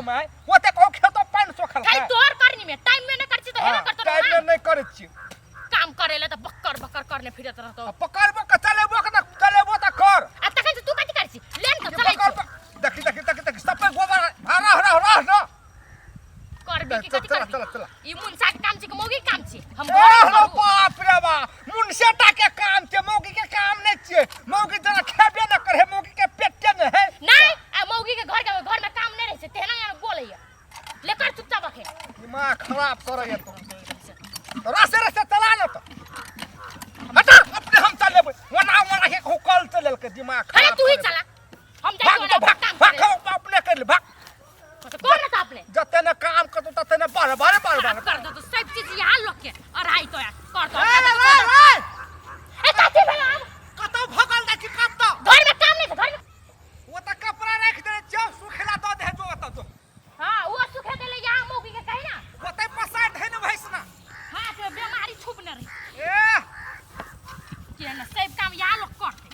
हम आइ ओते कहू खेतो पानि सोखल खाली तोहर करनी में टाइम में नहीं करছি त हेबे करतो टाइम में नहीं करै छी। काम करे ले त बक्कर बक्कर करने फिरत रहतो। आ पकड़बो के चलेबो के त चलेबो त कर। आ तखन से तू कथी करছি? लेन त चलै पकड़ छी। देखी देखी देखी देखी सब पे गोबर हरा हरा हरा न करबी की चल, कथी चल, करबी? चल, चल। ई मुनसा के काम छी कि मौगी के काम छी? हम ए घर हलो करू। बाप रे बा, मुनसेटा के काम छै, मौगी के काम नहीं छियै। मौगी जना खेबे न करे, मौगी के पेटे न है। नहीं, आ मौगी के घर में काम नहीं रहै छै, तेहना यहाँ बोलैया। ले कर चुपचाप अखे। दिमाग खराब करैया तो। तो रास्ते रास्ते चला न तो। हटा, अपने हम चलेबै। ओना ओना के कहू कल चलेलकै, दिमाग अरे खराब तू ही करैया। चला। हम जाइ भाग छी तो ओना भाग, काम भाग, करे। हम अपने कर ले, भाग। तो कर ना तो अपने। जते ने काम करतो तते ने बार बार बार बार। खराब कर दो तो सब चीज यहाँ लोग के अढ़ाई तो यार कर दो। ए, ए, ए, ए, कथी भेल आब? कतौ भगल जाइ छी कतौ? घर में काम नहीं छै, घर में। ओ तऽ कपड़ा राखि देने छियौ, सुखेला दऽ दे जो ओतऽ जो। हाँ, वो सुखे देले यहाँ मौगी के कही ना। ओतै पसारि दे ने भैंसना। हाँ, तो बीमारी छुप न रही। ए। के न सब काम यहाँ लोग करते।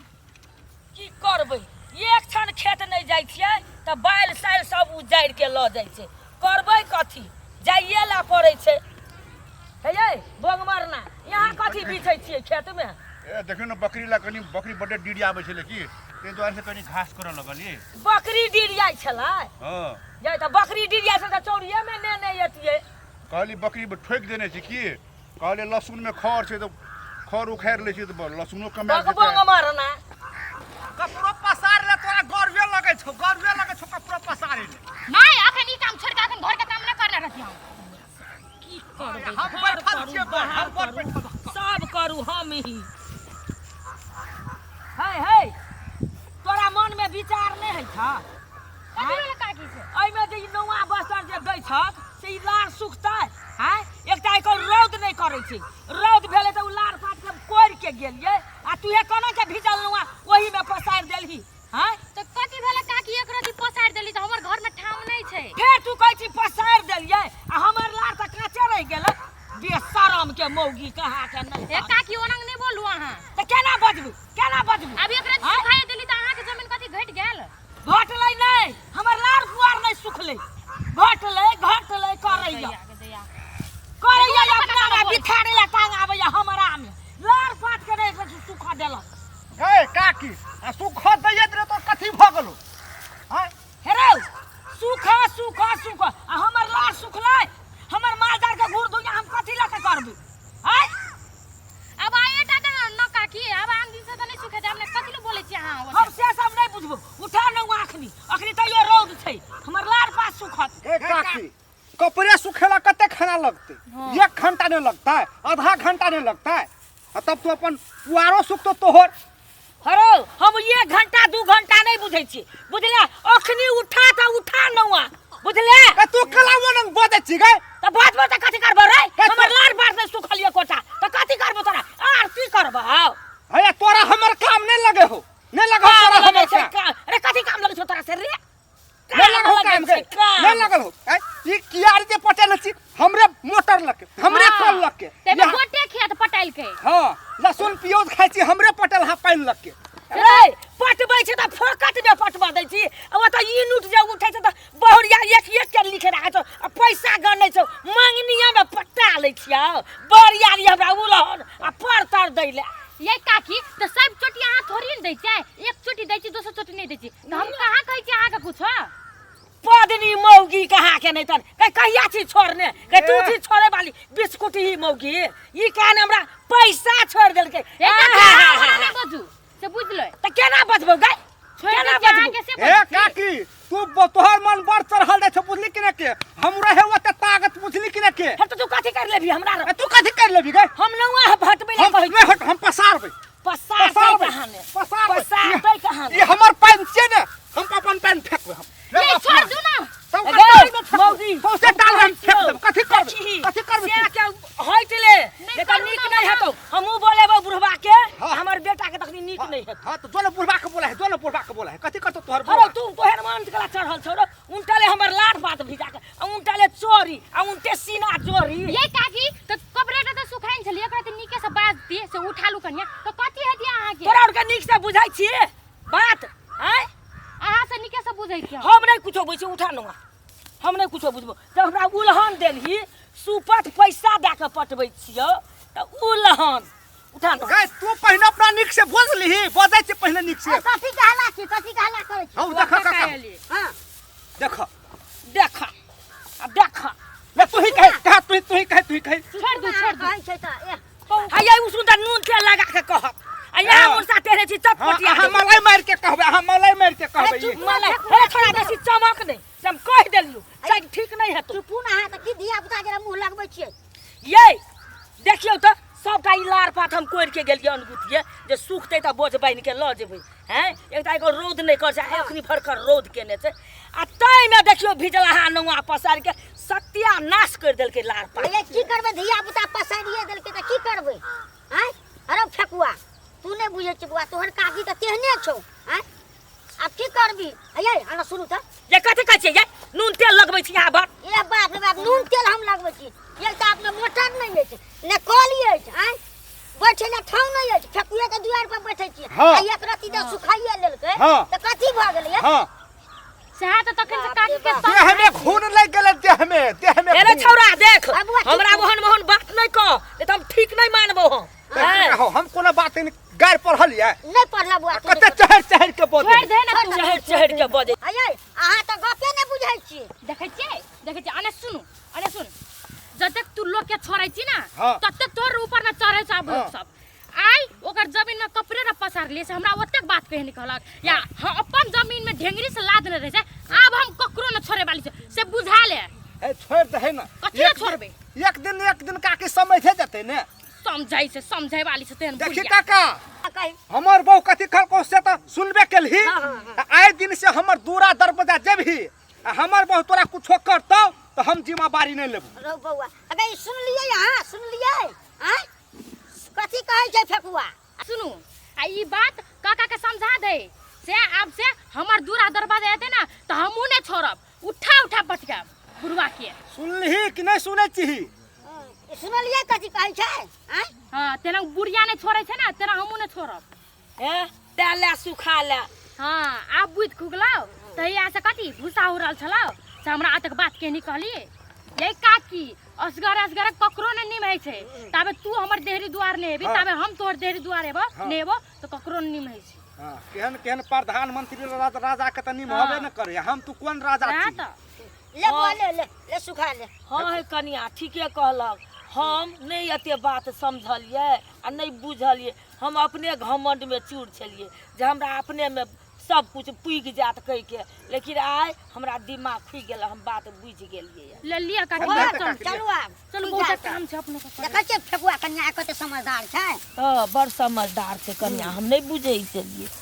की करबै, एक क्षण खेत नहि जाइ छियै तऽ बैल सैल सब उजाड़ि के लऽ जाइ छै। करबै कथी, जाइए ला पड़ै छै। हे यै बोगमरना, यहाँ कथी बिछै छियै खेतमे? ए देखियौ ने बकरी ला कनी बकरी बड्ड डिरियाबै छलै की, ताहि दुआरे से कनी घास करऽ लगलियै। बकरी डिरियाइ छलै? हँ। जै तऽ बकरी डिरियाइ छलै तऽ चौरियेमे नेने एतियै। कहली बकरी ठोकि देने छै की, कहलियै लहसुनमे खर छै तऽ खर उखाड़ि लै छियै तऽ लहसुनो कमायल जेतै। बगबंग मरना। कपड़ो पसार ले, तोरा गर्वे लगै छौ, गर्वे लगै छौ कपड़ो पसारै ले। नहीं, अखन ई काम छोड़ के अखन घर के काम नहीं करने रहती हम। की करबै, हम घर बैठल करू, छियै, बाहर हम बड़ करू, बैठल। सब करू हम ही। हे हे, तोरा मन में विचार नहीं है छा? कथी भेलै काकी से? एहिमे जे ई नौआ बस्तर जे दै छक से ई लार सुखतै? आँय, एकटा एकर रौद नहि करै छै, रौद भेलै तऽ ओ लार पात के कोरि के गेलियै आ तूहे कोना के भिजल नौआ ओहीमे पसारि देलही? आँय, तऽ कथी भेलै काकी, एक रति पसारि देली तऽ हमर घर में ठाम नहीं छै। फेर तू कहै छी पसारि देलियै आ हमर लार तऽ काँचे रहि गेलै। बेशरम के मौगी कहाँ के नहि। ए काकी, ओना नहि बोलू अहाँ। तऽ केना बजबू, केना बजबू? अभी एक रति आँय? सुखाए देली तऽ अहाँके जमीन कथी घटि गेल? घटलै नहि, हमर लार पुआर नहि सुखलै। घटलै घटलै करैया दैया के दैया करैया, देखू, अपना अपना मे बिथारे ला टांग आबैया, हमरा मे लार पात के नहि सुखा देलक। हे काकी, आ सुख दैये देले तो कथी भऽ गेलौ? आँय? हे रौ, सुखा सुखा सुखा आ हमर लार सुखलै? हमर मालदार के घूर दुनिया हम कथी लऽ के करबै? आँय, अब आए टा तऽ न काकी, अब आन दिन से तऽ नहीं सुखे हमने, कथी ले बोलै छी अहाँ? हम से सब नहीं बुझबो। उठा न अखनी, अखनी तैयो रौद छै, हमर लार पास सुखत। ए काकी, कपड़े सुखेला कते खाना लगते? एक घंटा नहीं लगता है, आधा घंटा नहीं लगता है, आ तब तू अपन पुआरो सुखतो तोहर। हरो, हम एक घंटा 2 घंटा नहीं बुझै छी, बुझले? अखनी उठा तऽ उठा नौआ, बुझले? ए तू कला वनंग बजै छी गै? तऽ बजबो तऽ कथी करबो रे? ए हमर लार पास नहीं सुखल एकोटा तऽ कथी करबो तोरा? आरती करबो? हे तोरा हमर काम नहीं लगे हो, नहीं लगे हो काम तोरा लगै हमर छै काम। काम। अरे कथी काम लगै छौ तोरा से रे? नहीं लगल हो लगै काम छै के, काम। नहीं लगल हो। ए, ई कियारी जे पटेल छी हमरे मोटर लके, हमरे कल लके। ते यहाँ- गोटे खेत पटाइल के। हाँ, लहसुन प्याज खाइ छी हमरे पटेल हा पानि लके। रे पटबै छै तऽ फोकट मे पटबा दै छी, आ ओतऽ ई नूट जे उठै छै तऽ बहुरिया एक एक के लिखे राखै छौ आ पैसा गनै छौ, मंगनिया मे पट्टा लै छियौ। बरियारी हमरा उलहन आ पर तर दै ले। ये काकी, तऽ सब चोटी अहाँ थोड़ी ने दै छियै, एक चोटी दै छी, दोसर चोटी नहि दै छी, तऽ हम कहाँ कहै छी अहाँके कुछो? पदनी मौगी कहाँ के नहीं तन कह कहिया छी छोड़ने, कह तू छी छोड़े वाली बिस्कुट ही मौगी, ई कहने हमरा पैसा छोड़ देलकै। ए काकी, अहाँ ओना नहि बजू से बुझ लो। तऽ केना बजबौ गै? छोड़ि केना दै छियै बजबौ? अहाँके से ए बजै छी। काकी, तू तोहर मन बड़ चढ़ल जाइ छौ, बुझली कि नहि के? हमरा हे ओते ताकत, बुझली कि नहि के? हे तऽ तू कथी कर लेबही हमरा? ए तू कथी कर लेबही गै? हम नौआ हटबै ले हम कहै छी। नहि हट, हम पसारबै। पसारतै पसारबै, कहाँ ने? पसारबै। पसारतै कहाँ ने? ई हमर पानि छियै ने, हम अपन पानि फेकबै हम। ये छोड़ दू ना। सब ए टाल गै, में फेकबै। मौगी, सौंसे टाल में हम फेक देब। कथी करबै? देखही, कथी करबै से तू? के हटि ले, नहि नहीं तऽ करू नीक ना नहि मना। हेतौ। हमहूँ बोलेबौ बुढ़बा के, हाँ। हमर बेटा के तखनी नीक नहि हेतौ। हाँ, तऽ जो ने बुढ़बा के बोला है, जो ने बुढ़बा के बोला है, कथी करतौ तोहर हरौ, बुढ़बा? तू तोहर मन कला चढ़ल छौ रे, उनटले हमर लार बात भिजा के, आ उनटले चोरी आ उनटे सीना जोरी। ये काकी, तऽ कपड़े तऽ सुखाइन छलियै, एकरा तऽ नीके से बाज दिए से उठा लू कनिया, तऽ कथी हेतै अहाँके? तोरा आरके नीक से बुझै छियै बात? आँय, अहाँ से नीके से बुझै छियै हम। नहि कुछो बुझै छी। उठा नौआ, हम नहि कुछो बुझबो। जब हमरा उलहन देलही, सुपत पैसा दए कऽ पटबै छियौ तऽ उलहन उठा न। गै, तू पहिने अपना नीक से बोल लिही, बजै छी पहिने नीक से। कथी के हल्ला छी, कथी के हल्ला करै छी? हौ देख काका। हां। देख। देख आ देख। ले तू ही कह, कह तू ही, तू ही कह, तू ही कह। छोड़ दू, छोड़ दू। कहै छै तऽ एह। हैया उ सुनता नून तेल लगा के कहत आ यहाँ हाँ। मुर्सा तेरे छी चटपटिया। अहाँ मलाई मारि के कहबै, अहाँ मलाई मारि के कहबै ई। मलाई हे छोड़ा, बेसी चमक नहि से हम कहि देलियौ, चाहे ठीक नहि हेतौ। चुपू ना अहाँ, तऽ की धिया पुता जरा मुँह लगबै छियै? ये देखियौ तऽ सबटा ई लार पात हम कोरि के गेलियै अनगुतिये जे सुखतै तऽ बोझ बान्हि के लऽ जेबै। हैं एकटा एगो रौद नहि कर छै, एखनी भरकर रौद केने छै आ ताहिमे देखियौ भिजलहा नौआ पसारि के सत्यानाश करि देलकै लार पात। ये की करबै, धिया पुता पसारिए देलकै तऽ की करबै? आँय अरे फेकुआ, तू नहि बुझै छी बौआ, तोहर काकी तऽ तेहने छौ। आँय आब की करबी? ये आना सुनू तऽ। ये कथी कहै छियै? ये नून तेल लगबै छी अहाँ बड़। ए बाप रे बाप, नून तेल हम लगबै छी? एक तऽ अपने मोटर नहि अछि ने कल अछि, आँय बैठे लए ठाउँ नहि अछि, फेकुए के दुआरि पर बैठे छियै। हाँ। आ एक रत्ती जे सुखाइए लेलकै हाँ। तऽ कथी भऽ गेलै? हाँ। सएह तऽ तखन से काकी के देह में खून लागि गेलै, देह में, देह में अरे खून। छौड़ा देख, आ बुआ, ठीक हमरा छै। ओहन मोहन बात नहि कह, नहीं तऽ हम ठीक नहि मानबो हम। देख, हो, हम कोनो बात नहि गारि पढ़ल ये। नहि पढ़ला बुआ, तू कते नहि। चढ़ चढ़ के बजै। छोड़ि दे ने तू। चढ़ि चढ़ि के बजै। अये अहाँ तऽ गपे नहि बुझै छियै। देखै छियै, देखै छियै? अने सुनू, अने सुन, जतेक तू लोग के छोड़ै छी ना, हाँ। ततेक तोर ऊपर में चढ़ै छै आब लोग हाँ। सब। आइ ओकर जमीन में कपड़े र पसारलियै से हमरा ओतेक बात कहि नहि कहलक, या हम अपन जमीन में ढेंगरी से लादने रहै छै। आब हम ककरो न छोड़े वाली छै से बुझा ले। हे छोड़ दे है ना। कथी लए एक दिन- छोड़बै? एक दिन एक दिन काकी समझे जेतै ने। समझै छै, समझै वाली छै तेहन देखी बुढ़िया। काका, कही। हमर बहू कथी कहलको से तऽ सुनबे केलही। हाँ, हाँ, हाँ। आइ दिन से हमर दूरा दरवाजा जेबही आ हमर बहू तोरा कुछो करतौ तऽ हम जिम्मेवारी नहि लेबो। रौ बौआ, अगे ई सुनलियै अहाँ? सुनलियै? आँय कथी कहै छै फेकुआ? सुनू, आ ई बात काका के समझा दे से आब से हमर दूरा दरवाजा एतै ना तऽ हमहूँ नहि छोड़ब, उठा उठा पटकाब बुढ़वा के। सुनलही कि नहि सुनै छीही? सुनलियै कथी कहै छै? आँय हाँ, तेना बुढ़िया नहि छोड़ै छै ना, तेना हमहूँ नहि छोड़ब। हे तै ले सुखा ले। हाँ, आब बुझि खुगलौ तहिया से कथी भूसा उड़ल छलौ से हमरा एतेक बात के नहि कहली। ये काकी असगर असगर ककरो नहि निमहै छै, ताबे तू हमर देहरी दुआर नहि हेबी, हाँ। ताबे हम तोहर देहरी दुआर हेबो, हाँ। नहि हेबो तऽ ककरो नहि निमहै छै। हाँ, केहन केहन प्रधानमंत्री राजा के तऽ निमहबे हाँ। ने करे, हम तू कोन राजा सएह छी? तऽ। ले बौआ, ले ले ले सुखा ले। हाँ हे कनिया, ठीके कहलक, हम नहि एते बात समझलियै आ नहि बुझलियै, हम अपने घमंडमे चूर छलियै जे हमरा अपनेमे सब कुछ पुगि जायत कहिके, लेकिन आइ हमरा दिमाग खुलि गेल, हम बात बुझि गेलियै। ले लिअ काकी, चलू, चलू, काकी, चलू आब। चलू, खुलि बहुत जायत। काम छै अपनो के करे। देखै छियै फेकुआ कनिया कते समझदार छै। हँ, बड़ समझदार छै कनिया, हम नहि बुझै छलियै।